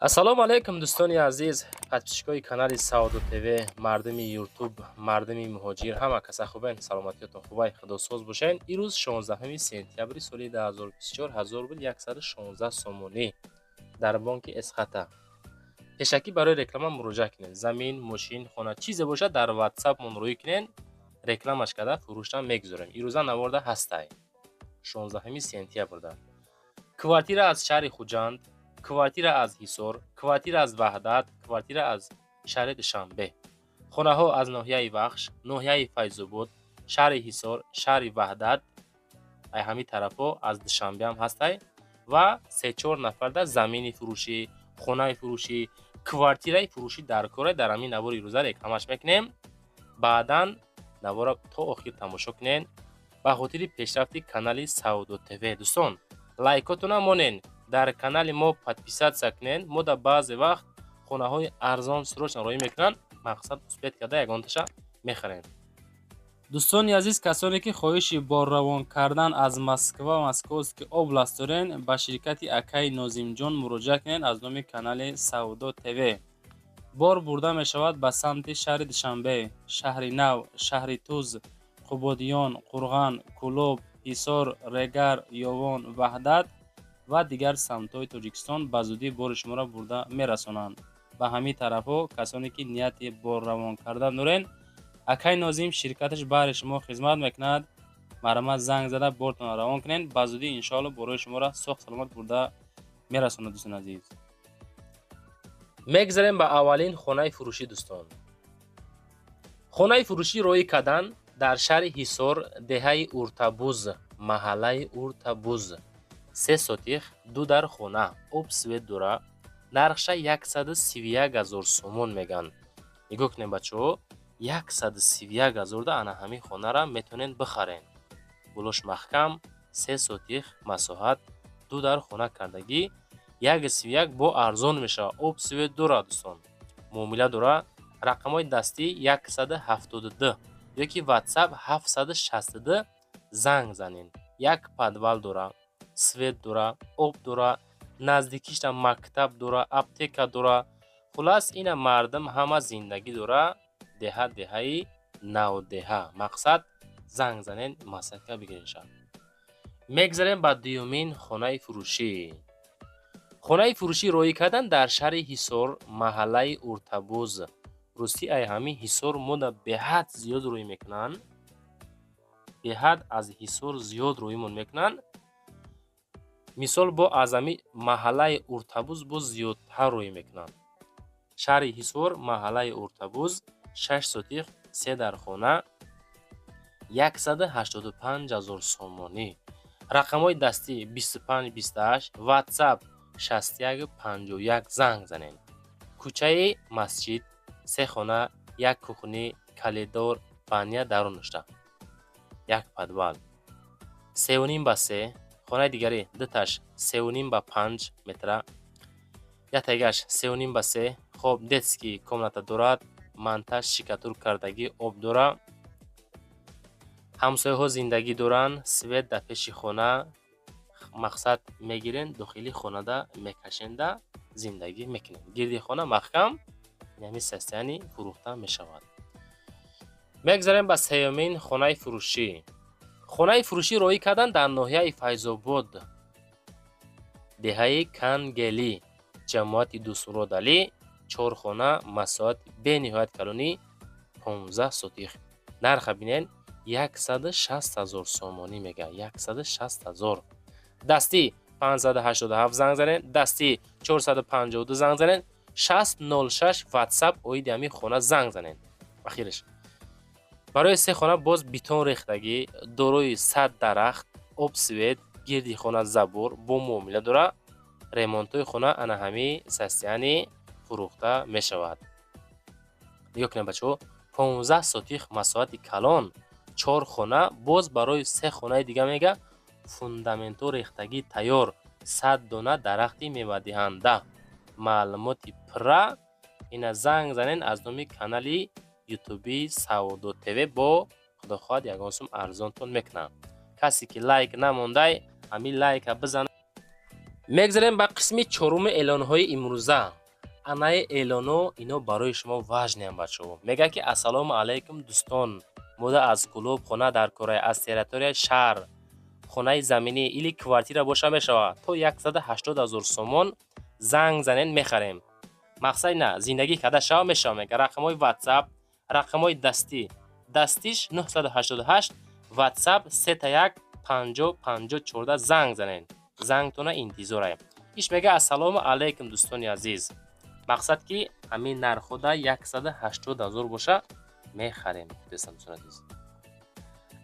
Ассалому алайкум, дӯстони азиз, подписчикои канали Савдо ТВ, мардуми Ютуб, мардуми муҳоҷир, ҳама каса хубен, саломатиётон хубай, худосоз бошен. Ирӯз 16 сентябри соли 2024, 1116 сомонӣ дар бонки Эсхата. Пешакӣ барои реклама муроҷиат кунед. Замин, мошин, хона, чизе бошад, дар ватсапмон рӯй кунед, рекламаш карда фурӯштан мегузорем. Ирӯза наворда ҳастай 16 сентябрда. Квартира аз шаҳри Хуҷанд, квартира аз Ҳисор, квартира аз Ваҳдат, квартира аз шаҳри Душанбе, хонаҳо аз ноҳияи Вахш, ноҳияи Файзобод, шаҳри Ҳисор, шаҳри Ваҳдат, ай ҳамин тарафҳо, аз Душанбеам ҳастай ва се-чор нафарда замини фурӯшӣ, хонаи фурӯшӣ, квартираи фурӯшӣ дар коре. Дар ҳамин навори ирӯза рекламаш мекунем. Баъдан навора то охир тамошо кунед ба хотири пешрафти канали Савдо ТВ. Дӯстон, лайкотона монен, дар канали мо подписаться кунед. Мо дар баъзе вақт хонаҳои арзон срочно роҳӣ мекунанд, мақсад успеть карда ягонташа мехарем. Дӯстони азиз, касоне ки хоҳиши борравон кардан аз Москва, Московский область дорен, ба ширкати акаи Нозимҷон муроҷиат кунед. Аз номи канали Савдо ТВ бор бурда мешавад ба самти шаҳри Душанбе, Шаҳри Нав, шаҳри Туз, Қубодиён, Қурған, Кӯлоб, Ҳисор, Регар, Ёвон, Ваҳдат ва дигар самтҳои Тоҷикистон. Ба зудӣ бори шуморо бурда мерасонанд. Ба ҳамин тарафҳо касоне ки нияти борравон кардан дорен, акаи Нозим ширкаташ баҳри шумо хизмат мекунад. Марҳамат, занг зада бортонро равон кунед. Ба зудӣ, иншоалло, борои шуморо соғ саломат бурда мерасонад, дӯстони азиз. Мегзарем ба аввалин хонаи фурӯшӣ. Дӯстон, хонаи фурӯшӣ роҳӣ кардан дар шаҳри Ҳисор, деҳаи Уртабуз, маҳаллаи Уртабуз, 3 сотих, ду дар хона, об, свет дора. Нархша 131 000 сомон мегӯянд. Нигоҳ кунед, бачаҳо, 131 000-да ана ҳамин хонара метавонед бихаред. Булош маҳкам, 3 сотих масоҳат, ду дар хона кардагӣ, 131 бо арзон мешавад. Об, свет дорад, дӯстон, муомила дора. Рақамҳои дастӣ 172 ёки Ватсап 762, занг занед. Як подвал дора, свет дора, об дора, наздикишта мактаб дора, аптека дора. Хулас, ина мардум ҳама зиндагӣ дора. Деҳа деҳаи навдеҳа. Мақсад, занг занед, маслиҳатка бигиред. Мегзарем ба дуюмин хонаи фурӯшӣ. Хонаи фурӯшӣ роҳӣ кардан дар шаҳри Ҳисор, маҳаллаи Уртабуз. Ростӣ, ай ҳамин Ҳисор мода беҳад зиёд рӯй мекунанд, беҳад аз Ҳисор зиёд рӯймон мекунанд. Мисол, бо аз ҳамин маҳаллаи Уртабуз боз зиёдтар рӯй мекунанд. Шаҳри Ҳисор, маҳаллаи Уртабуз, 6 сотих, се дар хона, 185 000 сомонӣ. Рақамҳои дастӣ 25 28, Ватсап 61 51, занг занед. Кӯчаи Масҷид, се хона, як кухня, коридор, баня дарун дошта, як подвал, 3,5 ба 3. Хонаи дигари дуташ 3,5 ба 5 метра, яктагиаш 3,5 ба 3. Хоб, детский комната дорад, монтаж, штукатур кардагӣ, об дора, ҳамсояҳо зиндагӣ доранд, свет дар пеши хона. Мақсад, мегирен, дохили хонада мекашенда, зиндагӣ мекунед. Гирди хона маҳкам, ҳамин состояние фурӯхта мешавад. Мегзарем ба сеюмин хонаи фурӯшӣ. Хонаи фурӯшӣ роҳӣ кардан дар ноҳияи Файзобод, деҳаи Кангелӣ, ҷамоати Дӯстмуродалӣ, чор хона, масоҳати бениҳоят калонӣ, 15 сотих. Нарха бинед, 160 000 сомонӣ мега, 160 000. Дастӣ 587 занг занед, дастӣ 452 занг занед, 6006 Ватсап оиди ҳамин хона занг занед. Ахираш барои се хона боз бетон рехтагӣ, дорои 100 дарахт, об, свет, гирди хона забор, бо муомила дора. Ремонтҳои хона ана ҳамин состояние фурӯхта мешавад. Нигоҳ кунед, бачаҳо, 15 сотих масоҳати калон, чор хона. Боз барои се хонаи дига мега фундаментҳо рехтагӣ тайёр, 100 дона дарахти мевадиҳанда. Маълумоти пурра ина занг занед аз номи канали Ютуби Савдо ТВ. Бо худо хоҳад, ягон сум арзонтон мекунам. Касе ки лайк намондай, ҳамин лайка бизан. Мегзарем ба қисми чоруми эълонҳои имрӯза. Анаи эълоно ино барои шумо важный ам, бачаҳо. Мегӯяд, ки: «Ассалому алайкум, дӯстон, мода аз клуб хона дар кора, аз территорияи шаҳр, хонаи заминӣ или квартира боша мешавад, то 180 ҳазор сомон занг занен, мехарем. Мақсади на зиндагӣ карда шава мешава». Мега, рақамҳои Ватсап, рақамҳои дастӣ: дастиш 988, Ватсап 331 50 50 14. Занг занен, зангтона интизораем. Иш мега: «Ассалому алайкум, дӯстони азиз, мақсад ки ҳамин нархода 180 ҳазор боша, мехарем». Дӯстон, дӯстони азиз,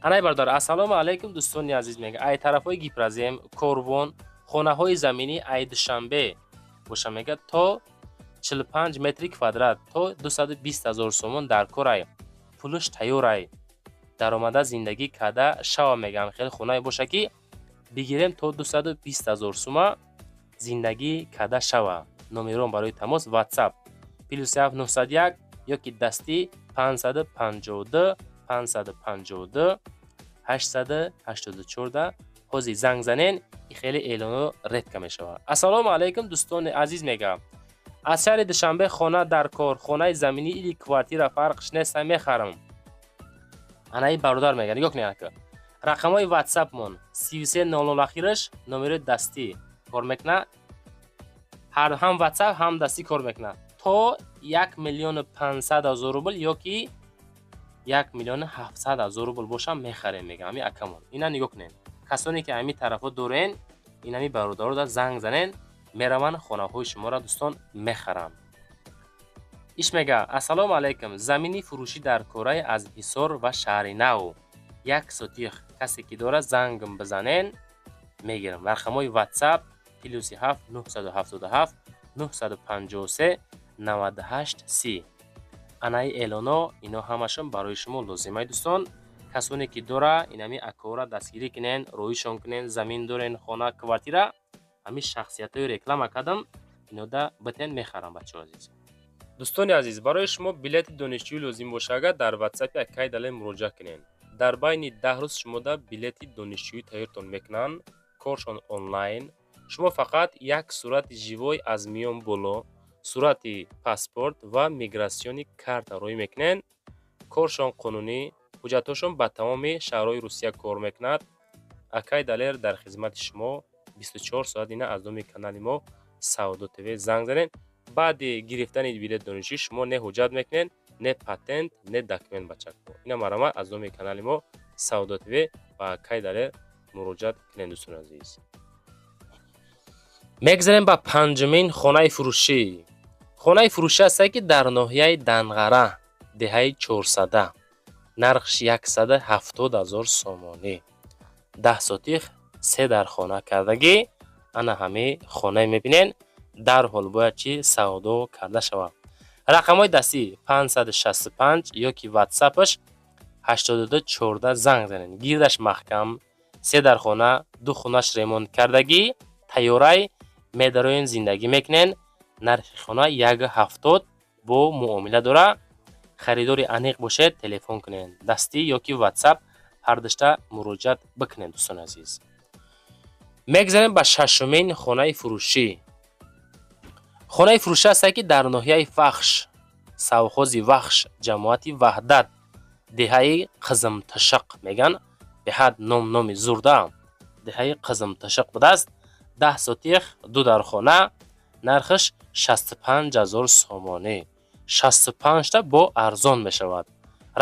анай бародар: «Ассалому алайкум, дӯстони азиз», мега, «ай тарафҳои Гипрозем, Корвон, хонаҳои заминӣ, ай Душанбе боша», мега, «то 45 метри квадрат, то 220 ҳазор сомон дар корай, пулаш тайёрай, даромада зиндагӣ карда шава». Мегам, хеле хонае боша, ки бигирем, то 220 ҳазор сума зиндагӣ карда шава. Номерон барои тамос: Ватсап +7 901 ёки дастӣ 552 552 884. Ҳозир занг занен. И хеле эълоно редко мешавад. «Ассалому алайкум, дӯстони азиз», мегӯям, «аз шаҳри Душанбе хона дар кор, хонаи заминӣ или квартира, фарқш неста, мехарам». Анаи бародар мега, нигоҳ кунед ака, рақамҳои Ватсапмон 3300 ахираш, номерои дастӣ кор мекунад, ҳам Ватсап, ҳам дастӣ кор мекунад. То 1 500 000 рубл ёки 1 700 000 рубл бошам, мехарем, мегам ҳами акамон. Ина нигоҳ кунед, касоне ки ҳами тарафҳо дорен, инами бародарода занг занен, мераванд, хонаҳои шуморо, дӯстон, мехаранд. Иш мега: «Ассалому алайкум, замини фурӯшӣ дар кораи, аз Ҳисор ва Шаҳри Нав, як сотих, касе ки дорад, зангм бизанен, мегирам». Рақамҳои Ватсап +7 977 953 98 30. Анаи эълоно ино ҳамашон барои шумо лозимай, дӯстон. Касоне ки дора, инами акора дастгирӣ кунен, роишон кунен. Замин дорен, хона, квартира, ҳамин шахсиятҳои реклама кардам, инода битен, мехарам. Бачаҳо азиз, дӯстони азиз, барои шумо билети донишҷӯӣ лозим боша, агар дар Ватсапи акай Далер муроҷиат кунед, дар байни 10 рӯз шумода билети донишҷӯӣ тайёртон мекунанд. Коршон онлайн. Шумо фақат як сурати живой аз миён боло, сурати паспорт ва миграционный карта роӣ мекунед. Коршон қонунӣ, ҳуҷҷатҳошон ба тамоми шаҳрҳои Русия кор мекунад. Акай Далер дар хизмати шумо 24 соат. Ина аз номи канали мо Савдо ТВ занг занед. Баъди гирифтани билет донишҷӯӣ шумо не ҳуҷҷат мекунед, не патент, не документ, бачако. Ина марҳамат, аз номи канали мо Савдо ТВ ба акай Далер муроҷиат кунед, дӯстони азиз. Мегзарем ба панҷумин хонаи фурӯшӣ. Хонаи фурӯшӣ ҳастае, ки дар ноҳияи Данғара, деҳаи Чорсада, нархш 170 ҳазор сомонӣ, 10 сотих, се дар хона кардагӣ. Ана ҳамин хонае мебинед, дарҳол бояд чӣ савдо карда шавад. Рақамҳои дастӣ 565 ёки Ватсапаш 8214, занг занед. Гирдаш маҳкам, се дар хона, ду хонаш ремонт кардагӣ, тайёрай, медароен, зиндагӣ мекунен. Нархи хона 1,70, бо муомила дора. Харидори аниқ бошед, телефон кунед, дастӣ ёки Ватсап, ҳардушта муроҷиат бикунед, дӯстони азиз. Мегзарем ба шашумин хонаи фурӯшӣ. Хонаи фурӯшӣ ҳастае, ки дар ноҳияи Вахш, совхози Вахш, ҷамоати Ваҳдат, деҳаи Қизимташиқ мегӯянд. Беҳад ном, номи зурда, деҳаи Қизимташиқ будааст. 10 сотих, ду дар хона, нархаш 65 ҳазор сомонӣ, 65-та бо арзон мешавад.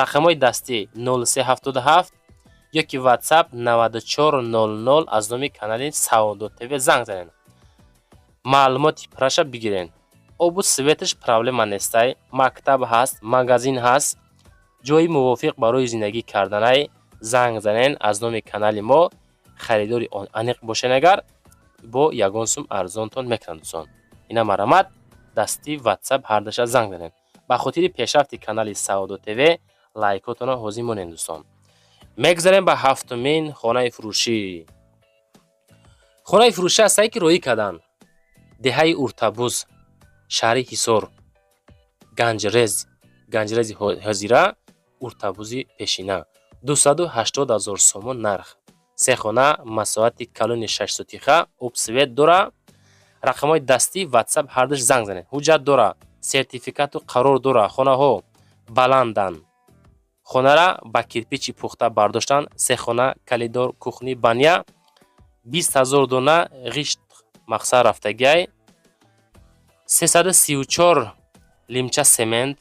Рақамҳои дастӣ 0377 ёки Ватсап 9400. Аз номи канали Савдо ТВ занг занед, маълумоти пурраша бигирен. Обу светаш проблема нестай, мактаб ҳаст, магазин ҳаст, ҷои мувофиқ барои зиндагӣ карданай. Занг занен аз номи канали мо. Харидори аниқ бошен агар, бо ягон сум арзонтон мекунанд, дӯстон. Ина марҳамат, дастӣ, Ватсап, ҳардаша занг занед. Ба хотири пешрафти канали Савдо ТВ лайкотонро ҳозир монед, дӯстон. Мегзарем ба ҳафтумин хонаи фурӯшӣ. Хонаи фурӯшӣ ҳастае, ки роӣ карданд, деҳаи Уртабуз, шаҳри Ҳисор, Ганҷрез, Ганҷрези ҳозира, Уртабузи пешина, 280 ҳазор сомон нарх, се хона, масоҳати калони шашсотиха, об, свет дора. Рақамҳои дастӣ, WhatsApp ҳардуш, занг занед. Ҳуҷҷат дора, сертификату қарор дора. Хонаҳо баланданд. Хонара ба кирпичи пухта бардоштан. Се хона, коридор, кухня, баня. 20 000 дона ғишт мақсад рафтагиай. 334 лимча семент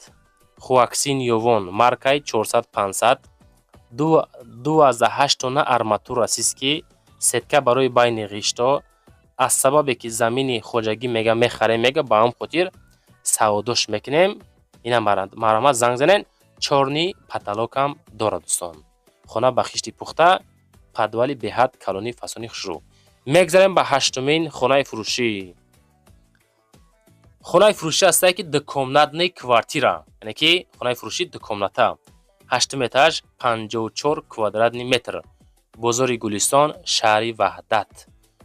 Хуаксин Ёвон маркаи 400-500, 2,8 тонна арматура сиски, сетка барои байни ғиштҳо. Аз сабабе ки замини хоҷагӣ мега мехарем, мега, ба ҳам хотир савдош мекунем. Ина марҳамат, занг занед. Чёрный потолокам дорад, дӯстон. Хона ба хишти пухта, подвали беҳад калони, фасони хушрӯ. Мегзарем ба ҳаштумин хонаи фурӯшӣ. Хонаи фурӯшӣ ҳастае, ки двухкомнатный квартира, яъне ки хонаи фурӯшӣ двухкомната, ҳаштум этаж, 54 квадратный метр, бозори Гулистон, шаҳри Ваҳдат,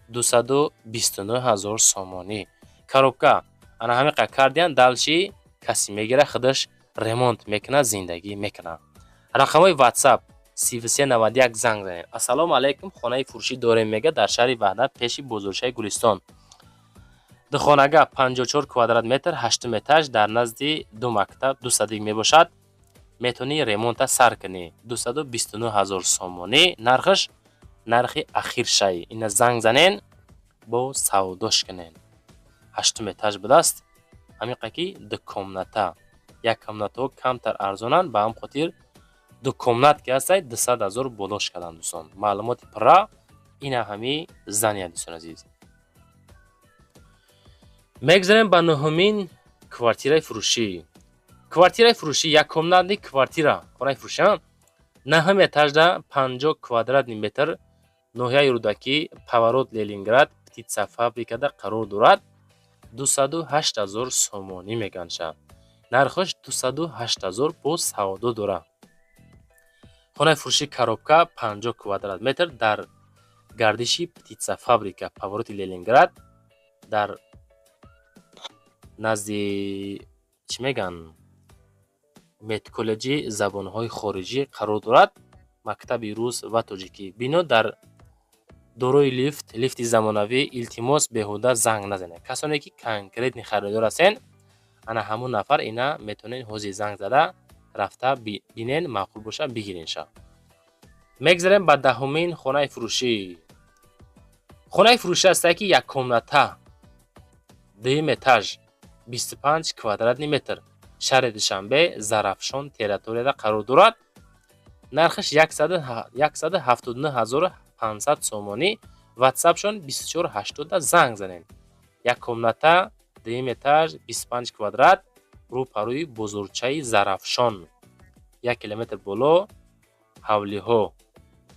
229 000 сомонӣ. Коробка ана ҳамиқа кардиян, дальше касе мегира, худаш ремонт мекунад, зиндагӣ мекунад. Рақамҳои WhatsApp 3391, занг занед. Ассалому алайкум, хонаи фурӯшӣ дорем, мега, дар шаҳри Ваҳдат, пеши бозорчаи Гулистон, духонага, 54 квадрат метр, ҳаштум этаж, дар назди ду мактаб, ду садик мебошад. Метавонӣ ремонта сар кунӣ. 229 000 сомонӣ нархаш, нархи ахиршай. Ина занг занен, бо савдош кунен. Ҳаштум этаж будааст. Ҳамиқа ки двухкомната, як комнатаҳо камтар арзонанд, ба ҳам хотир двухкомнат ки ҳастай, 200 000 болош карданд, дӯстон. Маълумоти пурра ина ҳами здания. Дӯстони азиз, мегзарем ба нуҳумин квартираи фурӯшӣ. Квартираи фурӯшӣ, яккомнатный квартира, хонаи фурӯшӣ, наҳум этажда, 50 квадратный метр, ноҳияи Рӯдакӣ, поворот Ленинград, птицефабрикада қарор дорад. 208 000 сомонӣ мегӯянд. Нархаш 208 000, боз савдо дорад. Хонаи фурӯши коробка, 50 квадрат метр, дар гардиши птицефабрика, повороти Ленинград, дар назди, чӣ мегӯянд, медколлеҷи забонҳои хориҷӣ қарор дорад, мактаби рус ва тоҷикӣ. Бино дар дорои лифт, лифти замонавӣ. Илтимос, беҳуда занг назанед. Касоне ки конкретный харидор ҳастен, ана ҳамун нафар ина метавонед ҳозир занг зада, рафта бинен, маъқул боша, бигиренша. Мегзарем ба даҳумин хонаи фурӯшӣ. Хонаи фурӯшӣ ҳастае, ки яккомната, дуюм этаж, 25 квадратный метр, шаҳри Душанбе, Зарафшон территорияда қарор дорад. Нархаш 179 500 сомонӣ. Ватсапшон 2480, занг занед. Як комната, дуюм этаж, 25 квадрат, рӯпарӯи бозорчаи Зарафшон, 1 километр боло ҳавлиҳо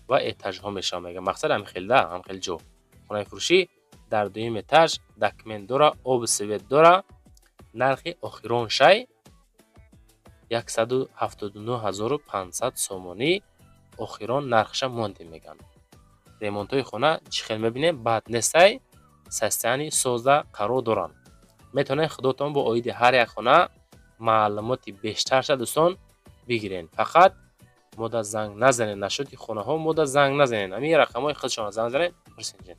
ва этажҳо мешавад, мега. Мақсад ҳамихелда, ҳамхел ҷо. Хонаи фурӯшӣ дар дуюм этаж, документ дора, обу свет дора. Нархи охирон шай 179 500 сомонӣ, охирон нархша мондем, мегӯянд. Ремонтҳои хона чӣ хел мебинем, бад нестай, состояние созда қарор доранд. Метавонед худотон бо оиди ҳар як хона маълумоти бештарша, дӯстон, бигирен. Фақат мода занг назанед. Нашуд хонаҳо мода занг назанед, ҳамин рақамҳои худшона занг занед, пурсинҷед.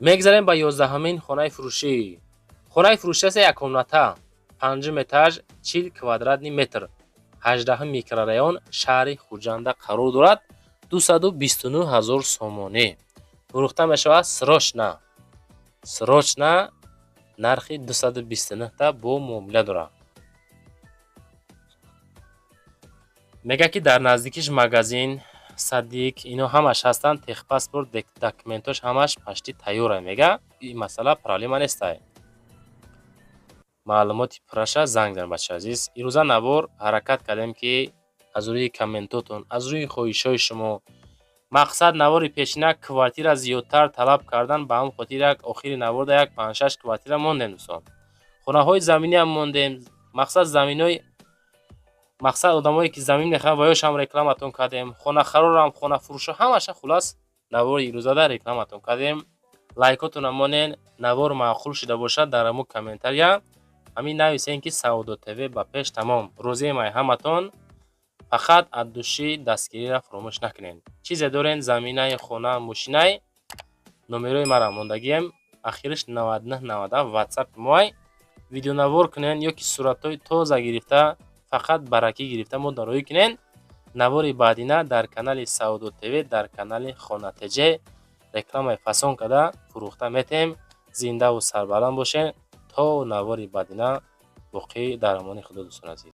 Мегзарем ба 11-умин хонаи фурӯшӣ. Хонаи фурӯшӣ аст яккомната, панҷум этаж, 40 квадратный метр, 18-ум микрорайон, шаҳри Хуҷанда қарор дорад. 229 000 сомонӣ фурӯхта мешавад. Срочно, срочно. Нархи 229-та бо муомила дорад. Мегӯяд, ки дар наздикиш магазин, садик, ино ҳамаш ҳастанд. Техпаспорт, документош ҳамаш почти тайёра, мега. Ин масъала проблема нестай. Маълумоти пурраша занг занед, бачаи азиз. Ирӯза навор ҳаракат кардем, ки аз рӯи комментотон, аз рӯи хоҳишҳои шумо. Мақсад, навори пешина квартира зиёдтар талаб кардан, ба ҳамн хотир як охири наворда як панҷшаш квартира мондем, дӯстон. Хонаҳои заминиам мондем. Мақсад, заминои, мақсад, одамое ки замин мехаранд, ва ёшам рекламатон кардем. Хонахарорам, хонафурӯшо, ҳамаша. Хулас, навори ирӯзада рекламатон кардем. Лайкотона монен. Навор маъқул шуда бошад, дар ҳамун комментария ҳамин нависен, ки Савдо ТВ ба пеш. Тамом, розием ай ҳаматон. Фақат от души дастгириро фаромӯш накунед. Чизе дорен, заминай, хона, мошинай, номерои мара мондагием. Ахираш 99 97 ватсап моай. Видеонавор кунен ё ки суратҳои тоза гирифта, фақат баракӣ гирифта мо дароӣ кунен. Навори баъдина дар канали Савдо ТВ, дар канали Хона ТЖ рекламаи фасон карда фурӯхта метем. Зиндаву сарбаланд бошед то навори баъдина. Боқӣ дар амони Худо, дӯстони азиз.